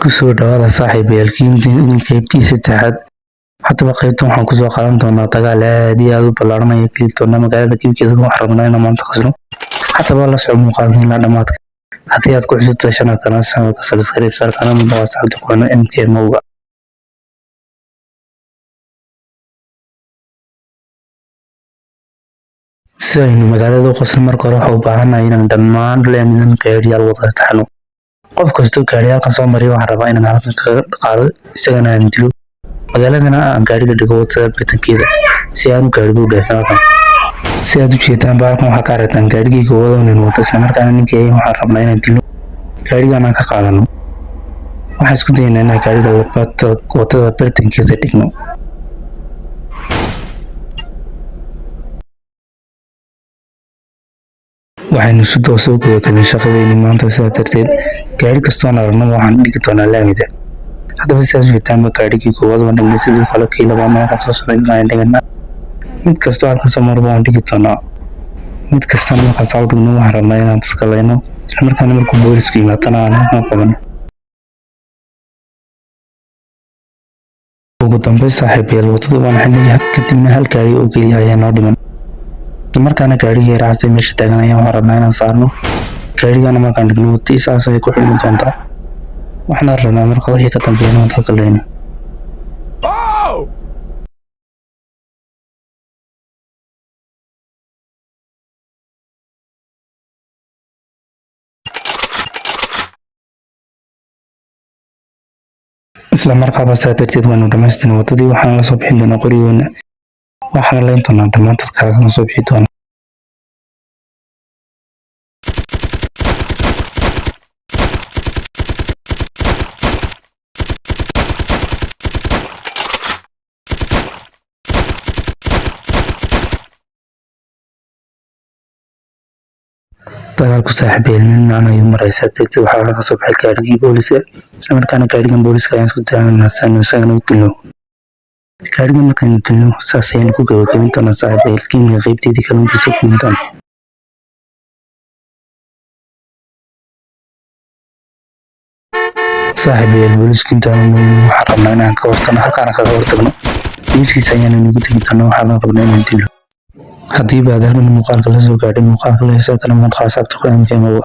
Kusoo dhawaada saaxiibayaal qaybtii saddexaad. Haddaba qaybtan waxaan kusoo qaadan doonaa dagaal aad iyo aad u ballaaran ayaa geli doona magaalada Kiimikeeda. Waxaan rabnaa inaan maanta qasno. Haddaba la soco muuqaalka ilaa dhammaadka. Haddii aad ku cusub tahay channelkana, channelka subscribe saar, kana mid noqo asxaabta ku xidhan MK Mowga. Si aynu magaalada u qasno, marka hore waxaan u baahanahay inaan dhammaan laamidan gaariyaal wada taxno. Qof kastoo gaariyaalkan soo mariya waxaan rabaa inaan halkan kaga qaado, isagana aan dilo, magaaladana aan gaariga dhigo wadada bartankeeda si aanu gaarigu u dheefin halkan. Si aad u jeedaan ba, halkan waxaa ka aragtaan gaarigii koowaad oo nin wato, isla markaana ninkii waxaan rabnaa inaan dilo, gaarigan aan ka qaadano. Waxaan isku dayaynaa inaan gaariga wadada bartankeeda dhigno. Waxaynu si toos ah u gudagalnay shaqadeennii maanta, sidaa darteed gaari kastoon aragno waxaan dhigi doonaa laamida. Haddaba sidaas u jeedaanba, gaarigii koowaad waan dhignay, sidoo kale kii labaadna halkan soo socday ayaan dhiganaa. Mid kastoo halkan soo marba waan dhigi doonaa. Mid kastana markaan saa u dhigno, waxaan rabnaa inaan dadka layno, isla markaana markuu boolisku yimaadana aan halkan qabano. Ugu dambeyn saaxiibayaal, wadada waan xidhnay, kadibna hal gaari oo keliya ayaa noo dhiman. Isla markaana gaarigii yar cas ee meesha taagan ayaan waxaan rabnaa inaan saarno. Gaarigana markaan dhigno, wadadii saas ayay ku xidhmi doontaa. Waxaan rabnaa marka wixii ka dambeeya inaan dadka layno. Isla markaaba saa darteed waanu dhamaystirnay wadadii, waxaana la soo bixin doonaa qorigoona, waxaana layn doonaa dhammaan dadka halkan soo bixi doona. Dagaalku saaxiibayaal meel macaan ayuu maraysaa darteed waxaa halkan kasoo baxay gaarigii booliska, isla markaana gaarigan booliska ayaan isku dayanaa si aanu isagana u dilno. Gaarigan markaanu dilno, saas ayaanu ku gabagabin doonaa saaxiibayaal gameka qaybteedii kalluunkiisa ku doona. Saaxiibayaal, boolisku intaanu noo iman waxaan rabnaa inaan ka hortagno, halkaana kaga hortagno. Wiilkiisa ayaanu nagu tegi doonaa, waxaana rabnaa inaan dilo. Haddiiba aad halkan muuqaalka la soo gaadhay, muuqaalka la heesoo kale madqa asxaabta ku MK Mowga.